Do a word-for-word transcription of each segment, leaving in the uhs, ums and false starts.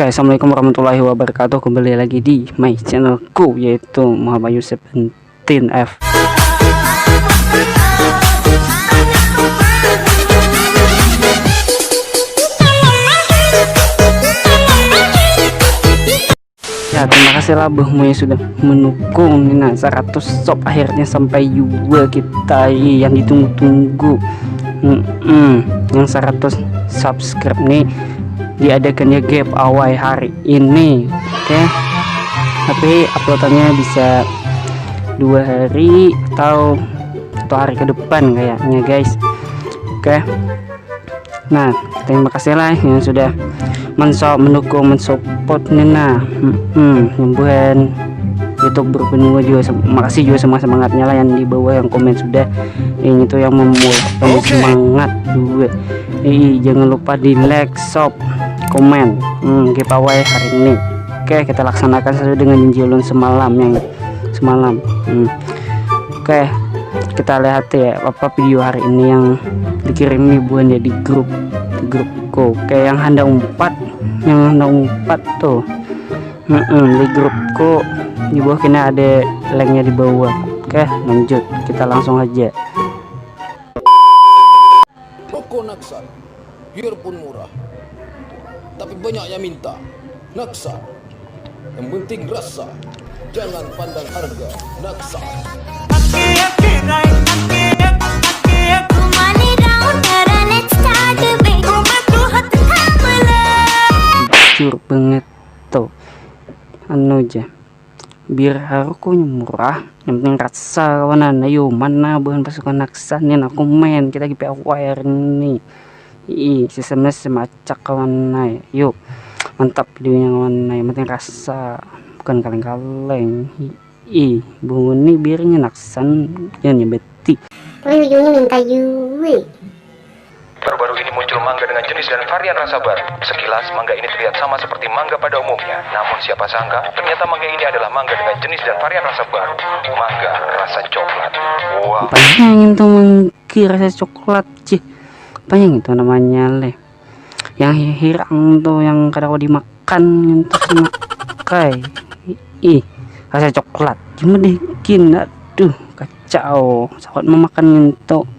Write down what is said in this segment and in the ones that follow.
Oke, assalamualaikum warahmatullahi wabarakatuh. Kembali lagi di my channelku, yaitu Muhammad Yusuf F. Ya, terima kasih lah buhmu yang sudah mendukung nih. Nah, seratus sub akhirnya sampai juga kita, ih, yang ditunggu-tunggu. Mm-mm. Yang seratus subscribe nih diadakannya giveaway hari ini. Oke. Tapi uploadannya bisa dua hari atau satu hari ke depan kayaknya, guys. Oke. Nah, terima kasih lah yang sudah menso mendukung, mensupport nih, nah. Hmm, nyembuhan youtuber benua juga sem- makasih juga sama semangatnya lah yang di bawah yang komen sudah. Ini tuh yang membuat kami semangat juga. Ih, jangan lupa di like, sub, komen. Hmm, giveaway hari ini. Oke, kita laksanakan sesuai dengan janji ulun semalam yang semalam. Hmm. Oke, kita lihat ya apa video hari ini yang dikirimi buhannya di grup, di grupku. Oke, yang handang umpat, yang handang umpat tuh. Mm-mm, di grupku di bawah kena ada linknya di bawah. Oke, lanjut, kita langsung aja. Rokok Naksan, biarpun murah, tapi banyak yang minta. Naksan, yang penting rasa, jangan pandang harga. Naksan. Jujur banget tuh, anu aja, biar harganya murah, yang penting rasa kawanan. Ayo, mana buhan pasukan Naksan nih, aku main, kita G P A hari ini. Ih, sistemnya semacak kawan, nah, yuk, mantap videonya kawan, nah, yang penting rasa, bukan kaleng-kaleng. Ih, bungun nih biarnya Naksan, jangan nyebeti. Tapi ujungnya minta jui. Baru-baru ini muncul mangga dengan jenis dan varian rasa baru. Sekilas, mangga ini terlihat sama seperti mangga pada umumnya. Namun siapa sangka, ternyata mangga ini adalah mangga dengan jenis dan varian rasa baru. Mangga rasa coklat. Wow. Pengen tuh mangga rasa coklat, cih. Apa yang itu namanya leh? Yang hirang tuh yang kada mau dimakan nyentuh sama kai. Ih, rasa coklat. Cuma deh kin, aduh, kacau. Sawat memakan nyentuh.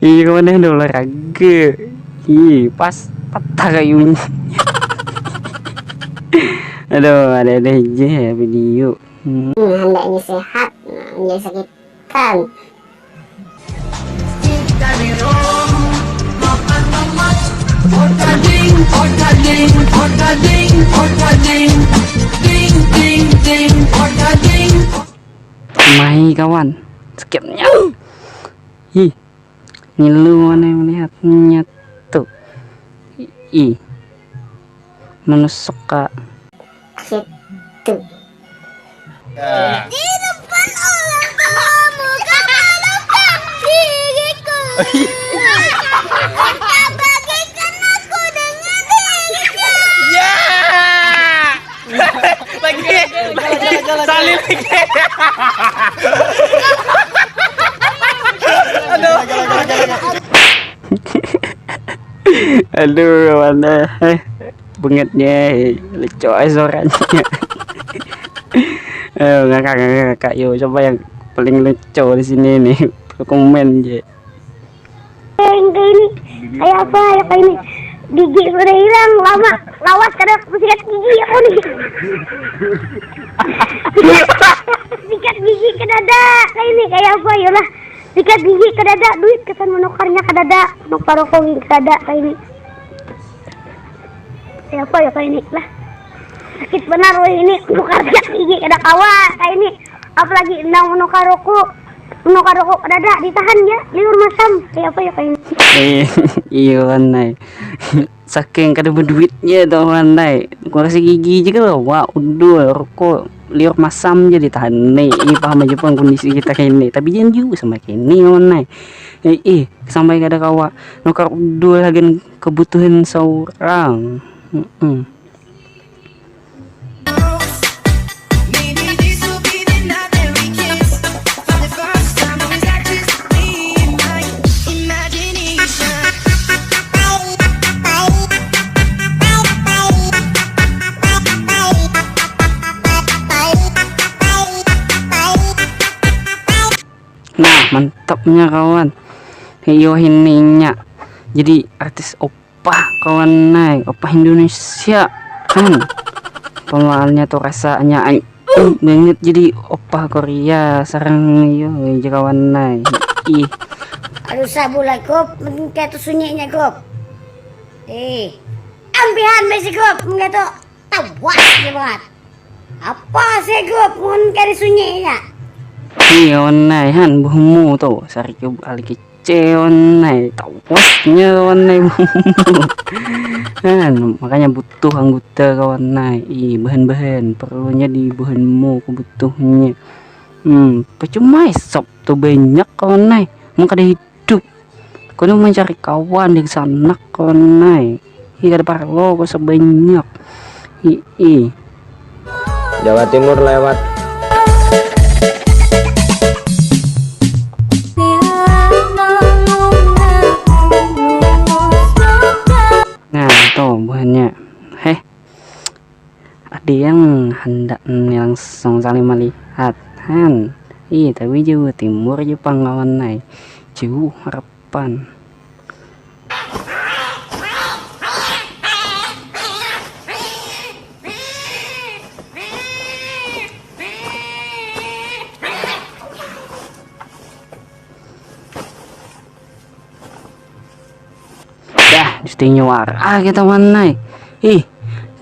Iya, kawan, ada olahraga. Ih, pas patah kayunya. Aduh, ada-ada aja ya video. Hmm. Hmm, handaknya sehat, nah, menjadi sakitan. Mai kawan, sakitnya. Ih, ngilu mana melihatnya tuh. Ih, menusuk ka. Situ. Ya. Lagi, lagi, salin lagi. Aduh. Aduh, mana? Eh, bengetnya, eh, lucu aja suaranya. Eh, ngakak, ngakak, ngakak. Yo, coba yang paling lucu di sini nih. Komen je. Yang kayak ini, kayak apa ya, kayak ini? Gigi sudah hilang, lama, lawas kada sikat gigi aku nih. Sikat gigi kada ada, kayak ini, kayak apa ya lah? Sikat gigi kada ada, duit kesan menukarnya kada ada, nukar rokok gigi kada ada, kayak ini. Kayak apa ya, kayak ini lah? Sakit benar weh ini, nukar sikat gigi kada kawa, kayak ini. Apalagi endang menukar rokok. Nukar rokok dada ditahan ya, liur masam. Kayak apa ya, kayak ini? Eh, iya, kawan ai. Saking kada berduitnya tuh, kawan ai. Kurasi gigi aja kalau, wah, udul, rokok, liur masam aja ditahan nih. Ih, paham aja pang kondisi kita kini. Tapi jangan juga sama kini, kawan ai. Eh, ih, sampai kada kawa nukar udul hagan kebutuhan seorang. Mm-mm. Nah, mantapnya, kawan. Iyo, hininya jadi artis opah, kawan ai, opah Indonesia kan. Pembawaannya tuh rasanya ai, banget jadi opah Korea sarang iyo aja, kawan ai. Ih. Aduh, sabulah, Gup. Kayak tuh sunyinya, Gup. Eh, ampihan besi, Gup. Enggak tuh. Tawas ya banget. Apa sih, Gup? Mun kada sunyinya? Ih, kawan ai, han, buhmu tuh. Sari Gup, aliki ceon nai, tawasnya kawan nai. Kan makanya butuh anggota kawan nai. Ih, bahan-bahan perlunya di bahanmu, kebutuhnya. Hmm, percuma isop tuh banyak kawan nai, mun kada hidup. Kudu mencari kawan di sanak kawan nai. Ih, kada parlo kau sebanyak. Ih, ih. Jawa Timur lewat. Nah, tuh buhannya. Heh. Ada yang hendak ni langsung saling melihat. Han. Ih, tapi Jawa Timur aja pang kawan nai. Jauh harapan. Dah, distinyo wara kita manai. Ih,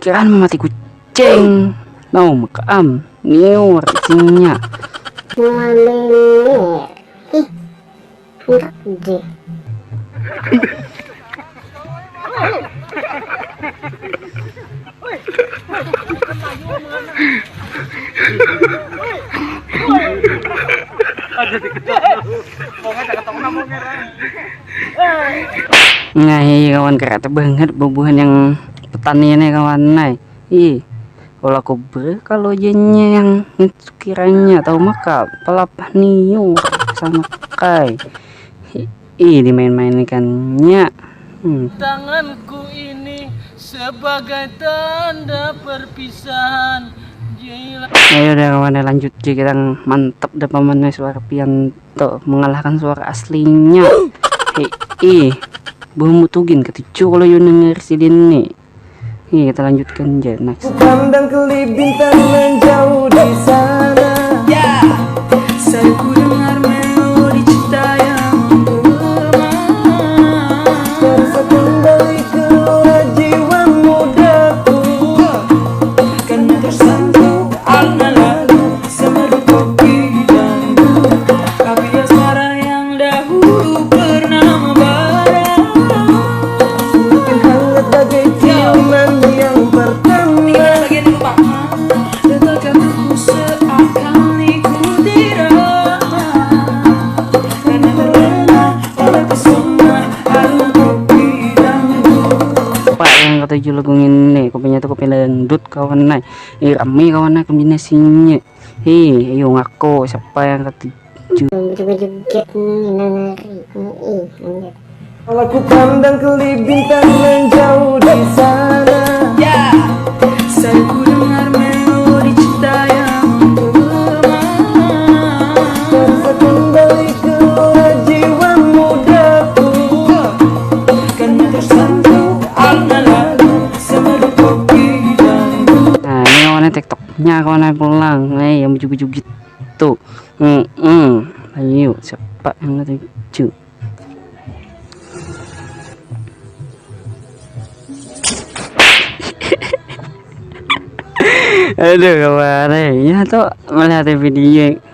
kiraan mati kucing. Mau makaam. Niur isinya. Malinir. Ih, enak deh. Nah, iya kawan, kreatif banget bubuhan yang petani ini kawan, nah. Ih, kalau aku ber-, kalau jenya yang sekiranya tahu maka pelapah niur sama kai. Ih, dimain-mainkannya. Hmm. Tanganku ini sebagai tanda perpisahan. Jailah. Ayo dah kawan, lanjut je, kita mantap dah pamannya suara pian tuh mengalahkan suara aslinya. Hei, ih, belum mutugin ketujuh kalau you denger sidin nih. Nih, kita lanjutkan aja next. Ku pandang kelip bintang menjauh di sana. Ya. Saya ku dengar melodi cinta yang menggema. Terasa kembali gelora jiwa mudaku. Karena tersentuh aluna lagu semerdu kopi dangdut. Api asmara yang dahulu pernah membara. Mungkin hangat bagai ciuman yang pertama. Tinggal bagian lupa. Detak jantungku seakan ikut irama. Karena terlena oleh pesona aroma kopi dangdut. Pak, yang ketujuh lagu ini, kopinya tuh kopi dangdut, kawan, nah. Ih, rame, kawan, nah, kombinasinya. Hei, ayo ngaku, siapa yang ketujuh? Joget-joget nih, nangari. Ih, lanjut. Kalau ku pandang kelip bintang menjauh di sana. Ya. Saya ku dengar melodi cinta yang menggema. Terasa kembali gelora jiwa mudaku. Karena tersentuh aluna lagu semerdu kopi dangdut. Nah, ini kawannya TikToknya, kawannya pulang. Nah, yang bujug-bujug gitu. Mm-mm. Ayo, siapa yang ketujuh? Aduh, kawan, eh. Ya, tuh melihat video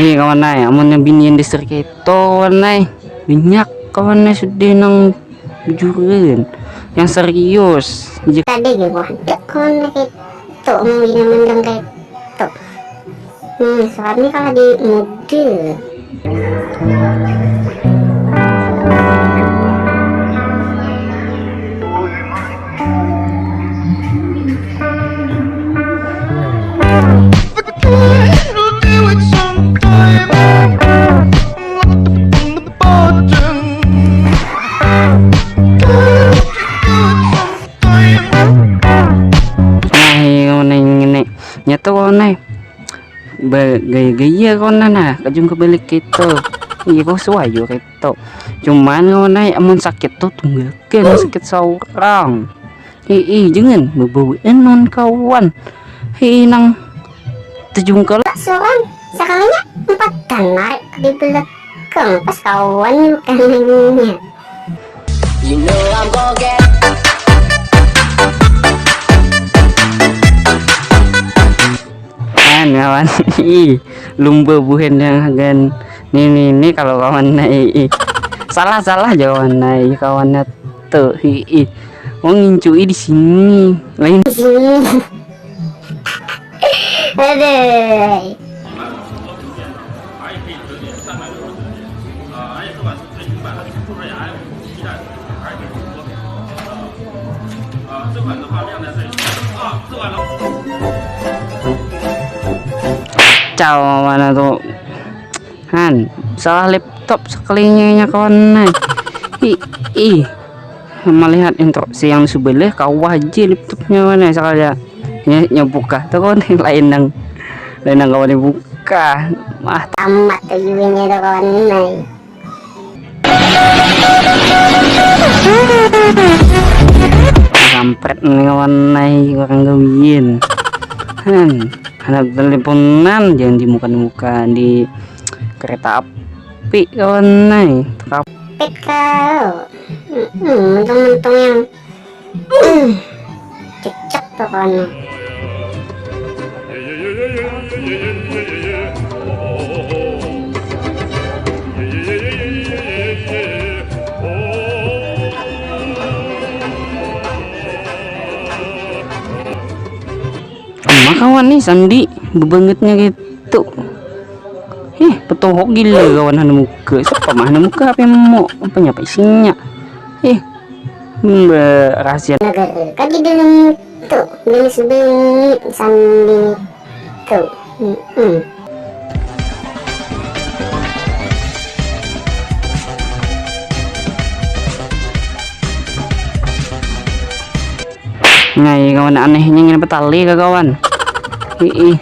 Nih kawan ai, amunnya binian dasar keto kawan ai, banyak kawan ai sudah nang bujuran yang serius. Tadi gitu, ada kawan ai keto, mau bina mandang keto. Hmm, soalnya kalau di mode. Nah, iya, neng, neng. Nyata kau neng. Gaya-gaya kau nana, kajung kebalik kita. Iya, kau suayu kita. Cuman kau neng, amun sakit tuh tunggakan, sakit seorang. Hei, jangan bebauan non kawan. Hei, nang tejungkel. Seorang, sekalinya empat dan narik di belakang pas kawan kanannya. You know I'm gonna get Kan kawan, ih, lumba buhan yang hagan. Nih, nih, nih, kalau kawan naik, ih. Salah, salah, kawan naik, kawannya tuh, ih, ih. Mau ngincui di sini, lain. Aduh. Kacau mana tuh. Han, salah laptop laptop sekalinya nya kawan nah. Ih, ih. Melihat instruksi yang sebelah kawah aja laptopnya mana sekali ya. Nya, nya buka tuh kawan lain nang lain nang kawan dibuka. Mah tamat tuh juinya tuh kawan nah. Kampret nih kawan nai kurang gawian. Han, handak teleponan jangan di muka-muka di kereta api kawan nai. Kapit kau. Hmm, mentung-mentung yang hmm, cecek tuh kawan nai. Makawan nih Sandi bebangetnya gitu. Hih, petohok gila kawan hana muka. Siapa mah hana muka apa yang mau? Apa nyapa isinya? Hih, Mbak rahasia. Negara kaki dalam tu galis bengit sambil tu. Hmm. Ngai kawan anehnya ngini petali ke kawan. Ih,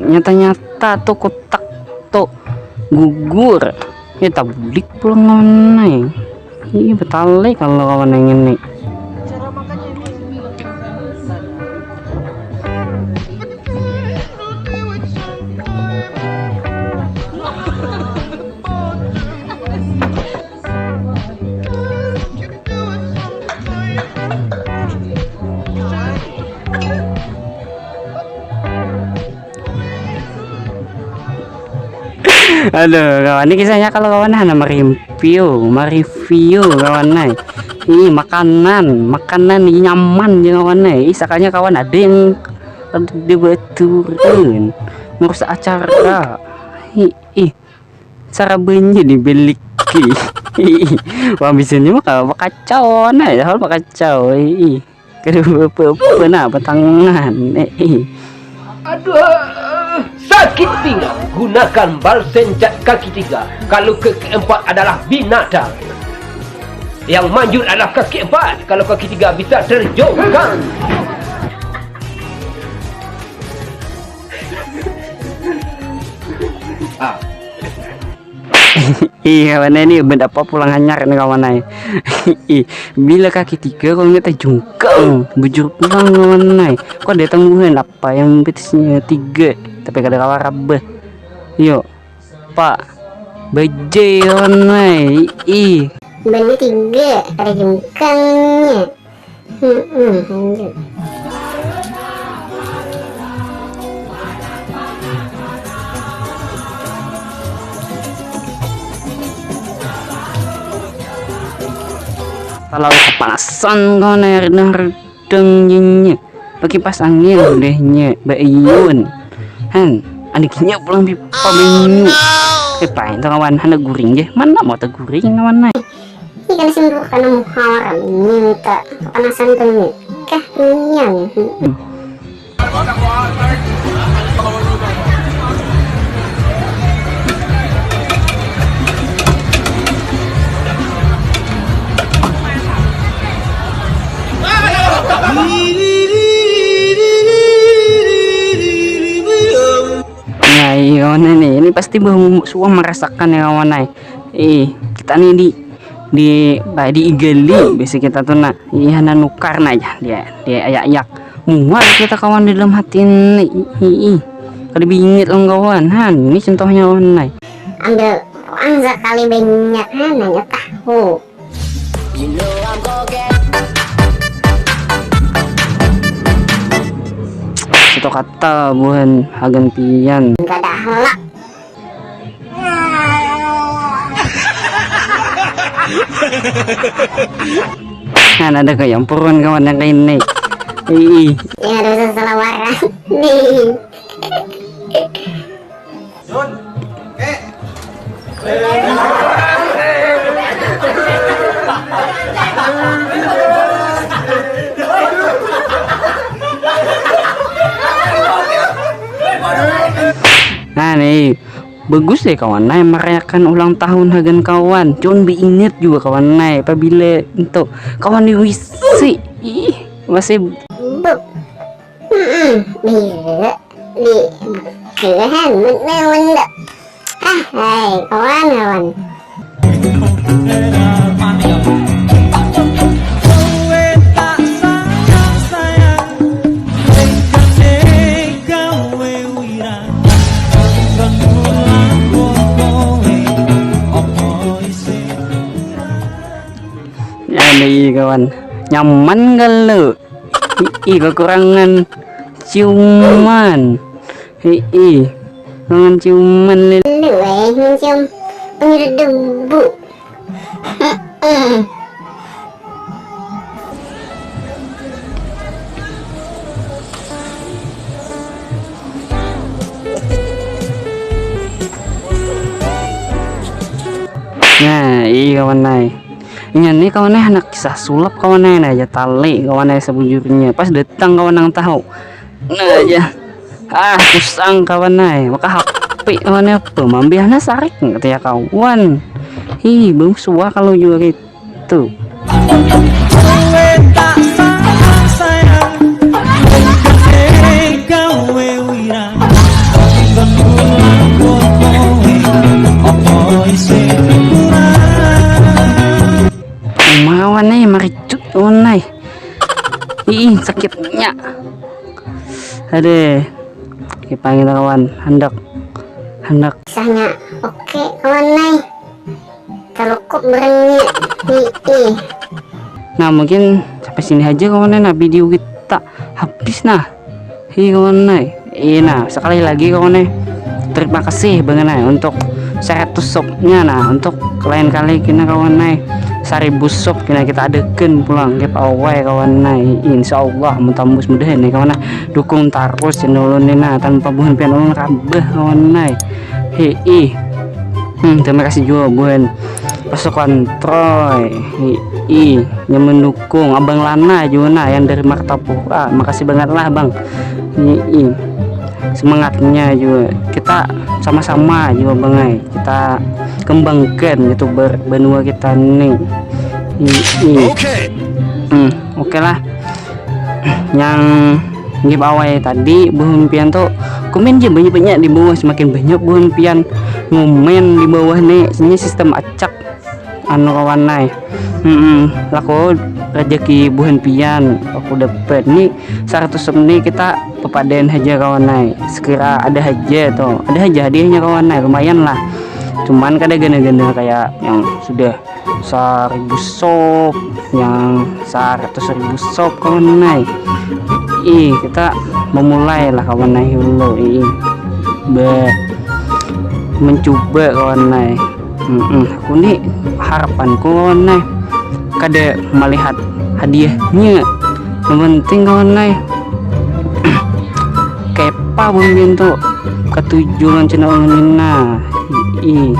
nyata-nyata tuh kotak tuh gugur. Ya tabulik pulang kawan nai. Ih, betali kalau kawan yang ini. Aduh, kawan ini kisahnya kalau kawan hana mereview, mereview kawan nai. Ini makanan, makanan ini nyaman ya kawan nai. Ih, sakanya kawan ada yang ada baturan merusak acara. Ih, ih. Cara banyak di beliki. Wah, bisa ini mah kalau bakacau nah, hal bakacau. Ih. Kada apa-apa nah batangan. Eh, eh. Aduh, sakit pinggang. Gunakan balsen cat kaki tiga. Kalau kaki empat adalah binatang. Yang manjur adalah kaki empat. Kalau kaki tiga bisa terjungkang. Ah. Ih kawan ini benda apa pulang hanyar nih kawan ai. Ih, bila kaki tiga kalau nggak terjungkang bujur pulang kawan ai. Kok ada tangguhan apa yang betisnya tiga tapi kada kawa rabah. Yuk, pak, bajai kawan ai. Ih. Benda tiga ada jungkangnya. Hmm, hmm, lanjut. Terlalu kepanasan kau nih, Ridho Hardeng nyinya. Pakai pas angin udahnya, Mbak Iyun. Han, ada kinya pulang pipa banyu. Eh, pain tuh kawan, hendak guring je. Mana mau guring kawan nah. Ikan sindur kana muha orang minta kepanasan tu ni kah nian. Nah, iya, nah, nih, ini pasti bah suah merasakan ya kawan ai. Ih, kita nih di di kayak diigali biasa kita tuh nah. Iya, nah nukar nah aja dia dia ayak-ayak. Mual kita kawan di dalam hati ini. Ih, ih. Kada bingit lawan kawan. Han, ini contohnya kawan nah. Ambil uang sekali banyak, han, hanya tahu. Satu kata buhan hagan pian. Kada halak. Kan ada kayak purun kawan yang kayak ini. Ih. Yang ada bisa salawaran. Nih. Nah nih, Bagus deh kawan ai marayakan ulang tahun hagan kawan. Cuman beingat juga kawan ai pabila itu kawan di W C. Ih, masih buk. Hmm, bila di bukahan menunda. Ah, hai, kawan-kawan. Jadi kawan, nyaman kalau ii kekurangan ciuman. Ii, kekurangan ciuman lil. Lu eh mencium pengiru debu. Nah, iya kawan ai. Inya ni kawan ai anak kisah sulap kawan ai, nah aja tali kawan ai sabujurnya. Pas datang kawan nang tahu. Nah aja. Ah, pusang kawan ai. Maka hapi kawan ai apa? Mambiahna sarik kata ya kawan. Hi, belum suah kalau juga gitu. Mawan nih maricut kawan ai. Ih, sakitnya. Aduh. Kita kita kawan, hendak hendak Kisahnya oke kawan ai. Talukup berengnya. Ih. Nah, mungkin sampai sini aja kawan ai. Nah, video kita habis nah. Hi kawan ai. Iya nah, sekali lagi kawan ai. Terima kasih banget ai untuk seratus subnya nah, untuk lain kali kena kawan ai. Seribu sub kena kita adegan pulang gap awai kawan ai. Insya Allah mun tambus mudahan nih kawan ai. Dukung terus channel ulun nih nah, tanpa buhan pian ulun kabeh kawan ai. Hi ih. Hmm, terima kasih juga buhan pasukan Troy. Hi ih, yang mendukung Abang Lana juga nah yang dari Martapura. Makasih banget lah Bang. Hi ih. Semangatnya juga. Kita sama-sama juga Bang ai. Kita kembangkan YouTuber banua kita nih. Hi ih. Okay. Hmm, oke lah. Yang giveaway tadi buhan pian tuh komen aja banyak-banyak di bawah, semakin banyak buhan pian ngomen di bawah nih, ini sistem acak anu kawan ai. Hmm, laku rezeki buhan pian aku dapat nih seratus nih, kita pepadan aja kawan ai. Sekira ada aja tuh, ada aja hadiahnya kawan ai, lumayan lah. Cuman kada gana-gana kayak yang sudah seribu sub, yang seratus ribu sub kawan ai. Ih, kita memulai lah kawan ai dulu. Ih, be mencoba kawan ai. Mm-mm. Aku nih harapanku kawan ai kada melihat hadiahnya. Yang penting kawan ai kepa bumbin tuh ketujuh lawan channel ulun ini nah. Ih,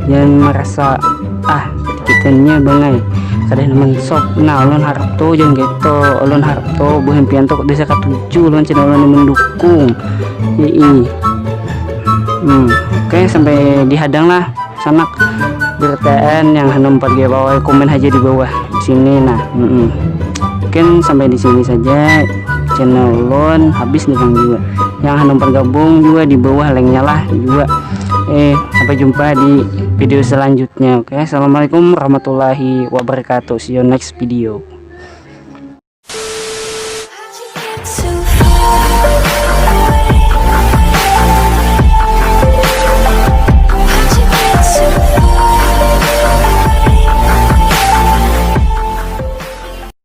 jangan merasa ah dikitannya Bang ai kada nemen sop. Nah, ulun harap tuh jangan gitu. Ulun harap tuh buhan pian tuh bisa ketujuh lawan channel ulun yang mendukung. Ih. Hmm, oke, sampai dihadang lah sanak. Beritaan yang hanum pergi bawah komen aja di bawah sini nah. Mm-mm. Mungkin sampai di sini saja channel ulun, habis nih Bang juga. Yang hanum bergabung juga di bawah linknya lah juga. Eh, sampai jumpa di video selanjutnya. Oke, assalamualaikum warahmatullahi wabarakatuh. See you next video.